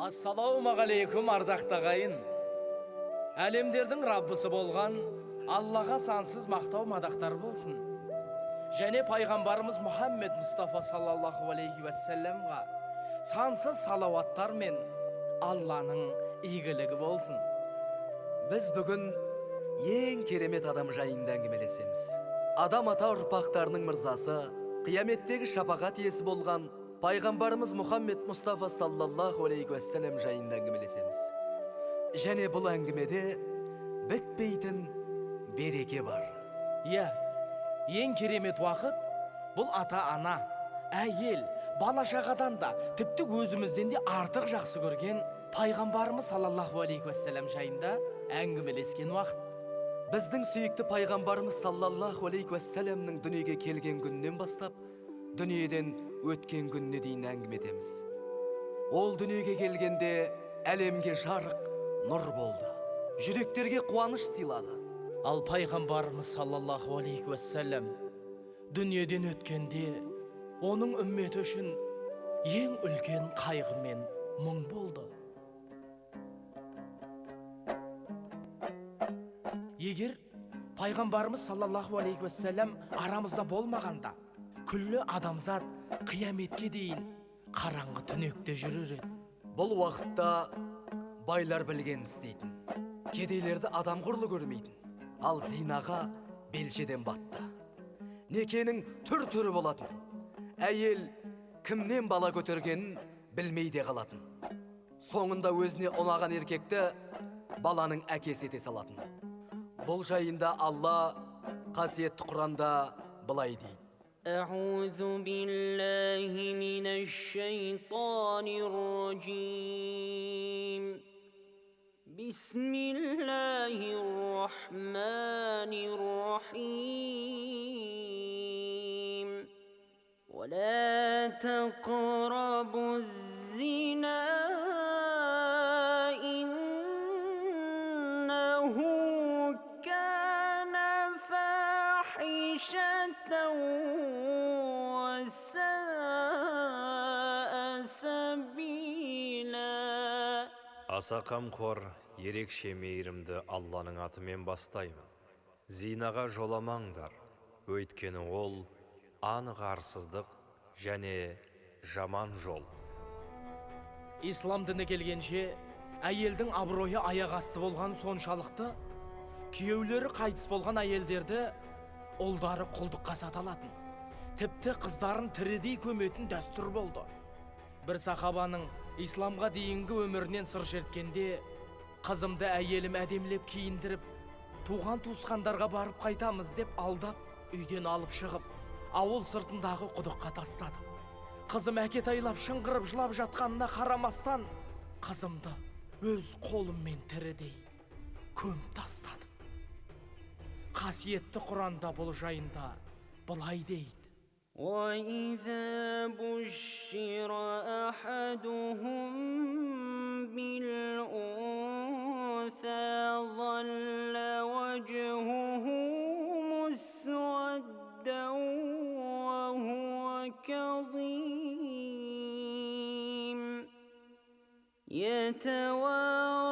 Ассалаумағалейкум, ардақты ағайын. Әлемдердің Раббысы болған Аллаға сансыз мақтау мадақтар болсын. Және пайғамбарымыз Мұхаммед Мұстафа саллаллаху алейхи уассаламға сансыз салауаттар мен Алланың игілігі болсын. Біз бүгін ең керемет адам жайында әңгімелесеміз. Адам ата ұрпақтарының мырзасы, қияметтегі шапағат иесі болған пайғамбарымыз Мұхаммед Мұстафа саллаллаху алейхи уассалам жайында әңгімелесеміз. Және бұл әңгімеде бітпейтін береке бар. Иә, ең керемет уақыт бұл ата-ана, әйел, бала шағадан да, тіпті өзімізден де артық жақсы көрген пайғамбарымыз саллаллаху алейхи уассалам жайында әңгімелескен уақыт. Біздің сүйікті пайғамбарымыз саллаллаху алейхи уассаламның дүниеге келген күнінен бастап, дүниеден өткен күніне дейін әңгіме етеміз. Ол дүниеге келгенде әлемге жарық нұр болды. Жүректерге қуаныш сыйлады. Ал пайғамбарымыз саллаллаху алейхи уассалам дүниеден өткенде оның үмметі үшін ең үлкен қайғы мен мұң болды. Егер пайғамбарымыз саллаллаху алейхи уассалам арамызда болмағанда, күллі адамзат қияметке дейін қараңғы түнекте жүрер еді. Бұл уақытта байлар білген істейтін, кедейлерді адам құрлы көрмейтін, ал зинаға белшеден батты. Некенің түр-түрі болатын, әйел кімнен бала көтергенін білмей де қалатын. Соңында өзіне ұнаған еркекті баланың әкесі ете салатын. Бұл жайында Алла қасиетті Құранда былай дейді. أعوذ بالله من الشيطان الرجيم. بسم الله الرحمن الرحيم. ولا تقربوا الزنا إنه كان فاحشة وساء سبيلا. Аса қамқор, ерекше мейірімді Алланың атымен бастаймын. Зинаға жоламаңдар, өйткені ол анық арсыздық және жаман жол. Ислам діні келгенше әйелдің абыройы аяқ асты болған соншалықты, күйеулері қайтыс болған әйелдерді ұлдары құлдыққа сата алатын, тіпті қыздарын тірідей көметін дәстүр болды. Бір сахабаның исламға дейінгі өмірінен сыр шерткенде, қызымды әйелім әдемілеп киіндіріп, туған туысқандарға барып қайтамыз деп алдап, үйден алып шығып, ауыл сыртындағы құдыққа тастадық. Қызым әкетайлап шыңғырып жылап жатқанына қарамастан, қызымды өз қолыммен тірідей көміп тастадым. Қасиетті Құранда бұл жайында былай дейді. وَإِذَا بُشِّرَ أَحَدُهُمْ بِالْأُنثَى ظَلَّ وَجْهُهُ مُسْوَدًّا وَهُوَ كَظِيمٌ يَتَوَارَى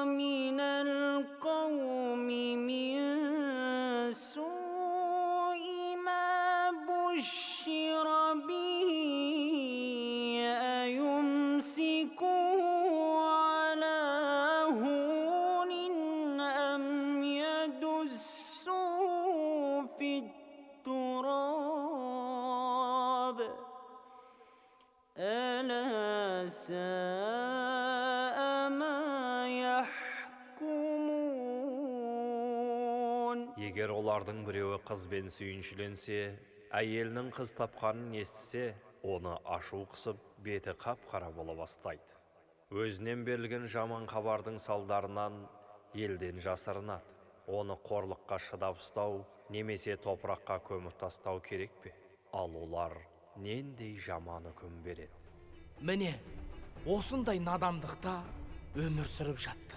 مِنَ الْقَوْمِ مِنْ سُوءِ مَا بُشِّرَ بِهِ أَيُمْسِكُهُ عَلَى هُونٍ أَمْ يَدُسُّهُ فِي التُّرَابِ أَلَا سَاءَ مَا يَحْكُمُونَ. Егер олардың біреуі қызбен сүйіншіленсе, әйелінің қыз тапқанын естісе, оны ашу қысып, беті қап-қара бола бастайды. Өзінен берілген жаман хабардың салдарынан елден жасырынады. Оны қорлыққа шыдап ұстау немесе топыраққа көміп тастау керек пе? Ал олар нендей жаман үкім береді? Міне, осындай надандықта өмір сүріп жатты.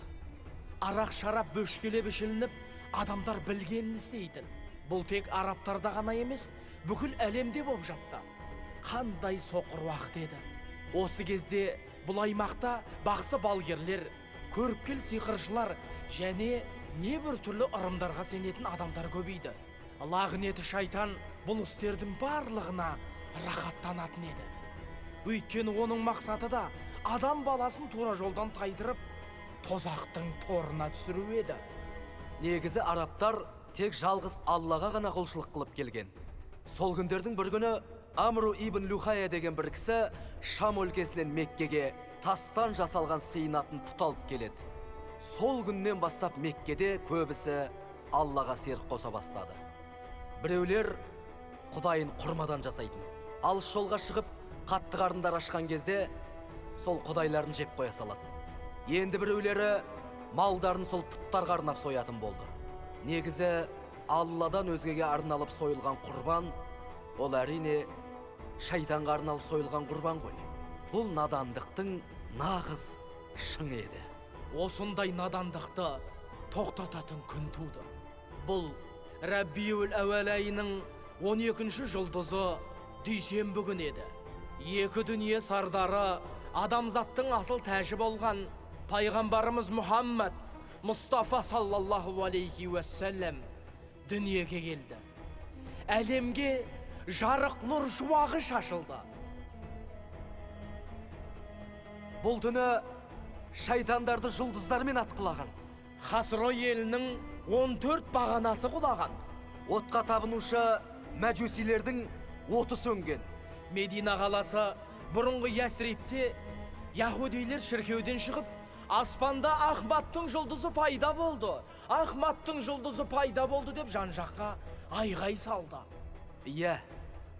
Арақ шарап бөшкелеп ішілініп, адамдар білгенін істейтін. Бұл тек арабтарда ғана емес, бүкіл әлемде болып жатты. Қандай соқыр уақыт еді. Осы кезде Бұл аймақта бақсы балгерлер, көріпкел сиқыршылар және небір түрлі ырымдарға сенетін адамдар көбейді. Лағнеті шайтан бұл істердің барлығына рахаттанатын еді. Өйткені оның мақсаты да адам баласын тура жолдан тайдырып, тозақтың торына түсіру еді. Негізі арабтар тек жалғыз Аллаға ғана құлшылық қылып келген. Сол күндердің бір күні Амру ибн Люхая деген бір кісі Шам өлкесінен Меккеге тастан жасалған сыйынатын пұт алып келеді. Сол күннен бастап Меккеде көбісі Аллаға серік қоса бастады. Біреулер құдайын құрмадан жасайтын. Алыс жолға шығып, қатты қарындар ашқан кезде сол құдайларын жеп қоя салатын. Енді біреулері малдарын сол пұттарға арнап соятын болды. Негізі Алладан өзгеге арналып сойылған құрбан, ол әрине шайтанға арналып сойылған құрбан ғой. Бұл надандықтың нағыз шыңы еді. Осындай надандықты тоқтататын күн туды. Бұл Рабиул әуәл айының 12-ші жұлдызы дүйсенбі күні еді. Екі дүние сардары, адамзаттың асыл тәжі болған пайғамбарымыз Мұхаммад Мұстафа саллаллаху алейхи уассалам дүниеге келді. Әлемге жарық нұр шуағы шашылды. Бұл түні шайтандарды жұлдыздармен атқылаған. Хасро елінің 14 бағанасы құлаған. Отқа табынушы мәжусилердің оты сөнген. Медина қаласы бұрынғы Ясрибте яхудилер шіркеуден шығып, аспанда Ахматтың жұлдызы пайда болды, Ахматтың жұлдызы пайда болды деп жан-жаққа айғай салды. Иә,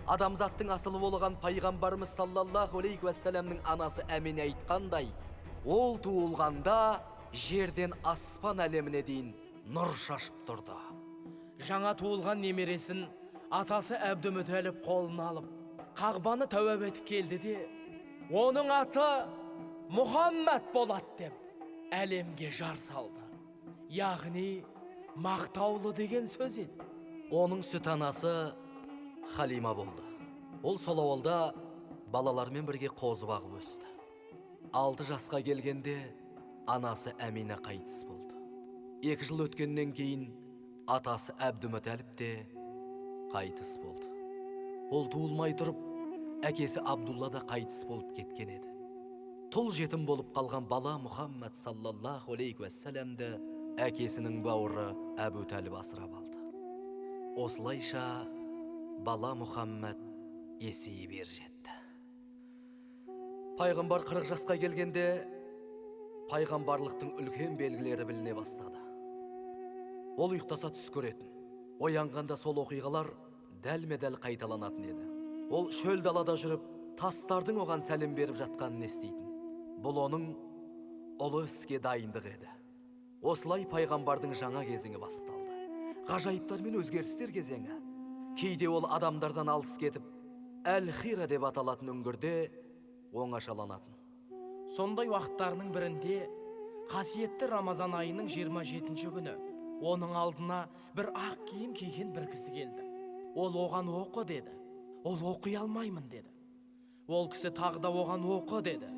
адамзаттың асылы болған пайғамбарымыз саллаллаху алейхи уассаламның анасы Әмине айтқандай, ол туылғанда жерден аспан әлеміне дейін нұр шашып тұрды. Жаңа туылған немересін атасы Әбдімүтәліп қолына алып, Қағбаны тәуап етіп келді де, оның аты Мұхаммад болады деп әлемге жар салды. Яғни мақтаулы деген сөз еді. Оның сүт анасы Халима болды. Ол сол ауылда балалармен бірге қозы бағып өсті. 6 жасқа келгенде анасы Әмина қайтыс болды. 2 жыл өткеннен кейін атасы Әбдімүтәліп те қайтыс болды. Ол туылмай тұрып, әкесі Абдулла да қайтыс болып кеткен еді. Тұл жетім болып қалған бала Мұхаммад саллаллаху алейхи уассаламды әкесінің бауыры Әбу Тәліп асырап алды. Осылайша бала Мұхаммад есейіп ер жетті. Пайғамбар 40 жасқа келгенде пайғамбарлықтың үлкен белгілері біліне бастады. Ол ұйықтаса түс көретін. Оянғанда сол оқиғалар дәлме-дәл қайталанатын еді. Ол шөл далада жүріп, тастардың оған сәлем беріп жатқанын еститін. Бұл оның ұлы іске дайындығы еді. Осылай пайғамбардың жаңа кезеңі басталды. Ғажайыптар мен өзгерістер кезеңі. Кейде ол адамдардан алыс кетіп, Әл-Хира деп аталатын үңгірде оңашаланатын. Сондай уақыттарының бірінде қасиетті Рамазан айының 27-ші күні оның алдына бір ақ киім киген бір кісі келді. Ол оған оқы деді. Ол оқи алмаймын деді. Ол кісі тағы да оған оқы деді.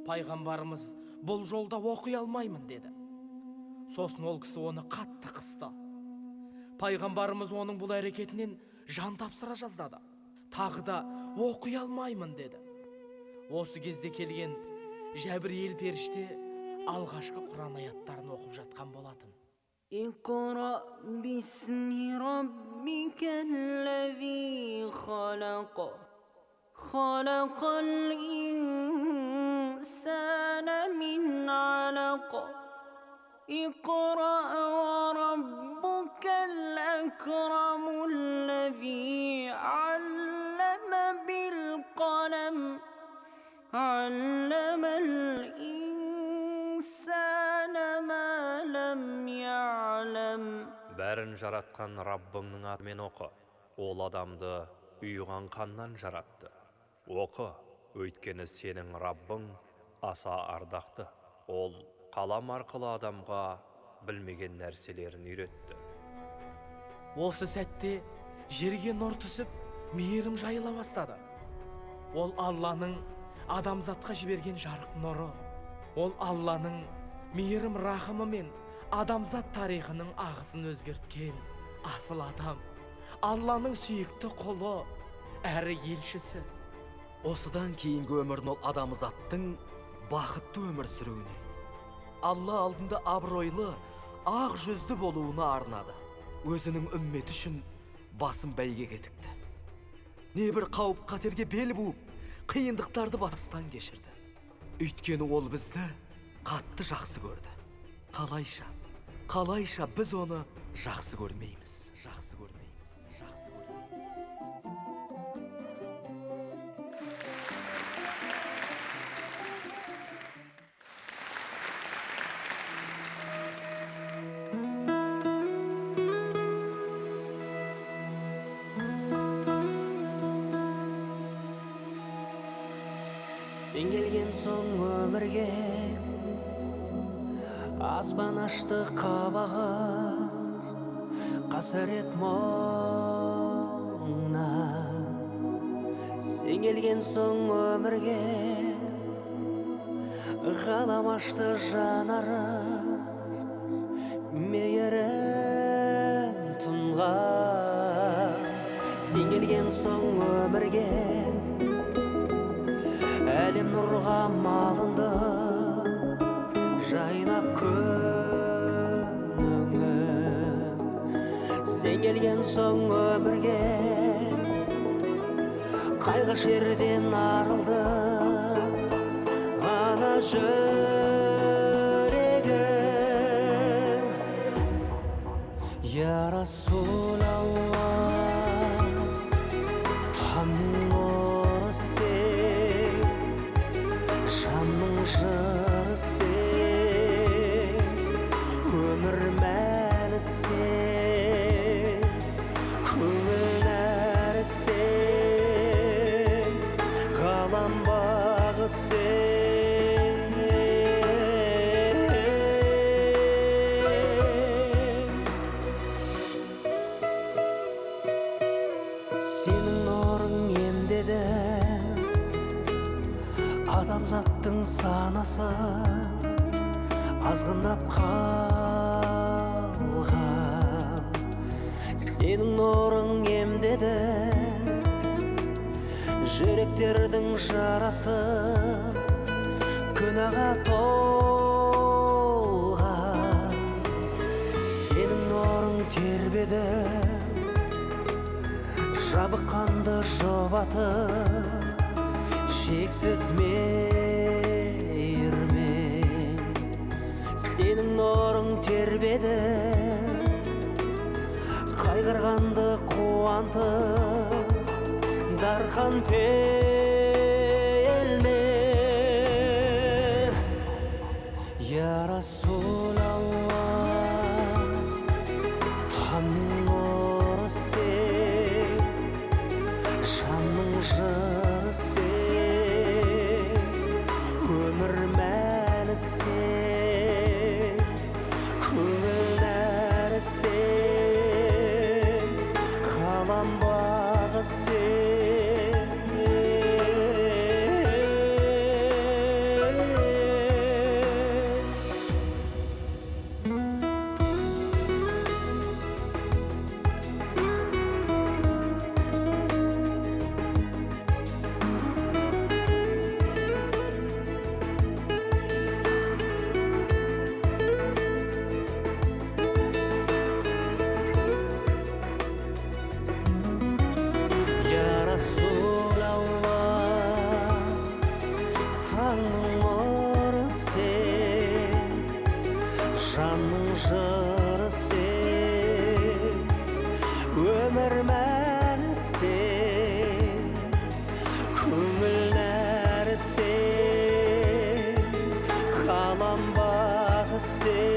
Пайғамбарымыз бұл жолда оқи алмаймын деді. Сосын ол кісі оны қатты қысты. Пайғамбарымыз оның бұл әрекетінен жан тапсыра жаздады. Тағы да оқи алмаймын деді. Осы кезде келген Жәбірейіл періште алғашқы Құран аяттарын оқып жатқан болатын. اقرأ باسم ربك الذي خلق خلق الإنسان من علق اقرأ وربك الأكرم الذي علم بالقلم علم الإنسان ما لم يعلم. Бәрін жаратқан Раббыңның атымен оқы. Ол адамды ұйыған қаннан жаратты. Оқы, өйткені сенің Раббың аса ардақты. Ол қалам арқылы адамға білмеген нәрселерін үйретті. Осы сәтте жерге нұр түсіп, мейірім жайыла бастады. Ол Алланың Адамзатқа жіберген жарық нұры. Ол Алланың мейірім рахымы мен адамзат тарихының ағысын өзгерткен асыл адам. Алланың сүйікті құлы, әрі елшісі. Осыдан кейінгі өмірін ол адамзаттың бақытты өмір сүруіне, Алла алдында абыройлы, ақ жүзді болуына арнады. Өзінің үмметі үшін басын бәйгеге тікті. Небір қауіп қатерге бел буып, қиындықтарды бастан кешірді. Өйткені ол бізді қатты жақсы көрді. Қалайша, қалайша біз оны жақсы көрмейміз, жақсы көрмейміз, жақсы көрмейміз. Сен келген соң өмірге аспан ашты қабағын, қасірет мұңнан. Сен келген соң өмірге ғалам ашты жанарын, мейірім тұнған. Сен келген соң өмірге әлем нұрға малынды, жайнап күн өңі. Сен келген соң өмірге қайғы шерден арылды ана жүрегі. Я Расулалла, таңның нұры сен, жанның жыры сен, өмір мәні сен, көңіл нәрі сен, ғалам бағы сен. Сенің нұрың емдеді адамзаттың санасы, азғындап қалған. Сенің нұрың емдеді жүректердің жарасы, күнәға толған. Сенің нұрың тербеді жабыққанды жұбатып, шексіз мейірмен. Сенің нұрың тербеді қайғырғанды қуантып, дархан пейілмен. Я Расулалла, таңның нұры сен, жанның жыры сен, өмір мәні сен, көңіл нәрі сен, ғалам бағы сен. Я Расулалла, таңның нұры сен, жанның жыры сен, өмір мәні сен, көңіл нәрі сен, ғалам бағы сен.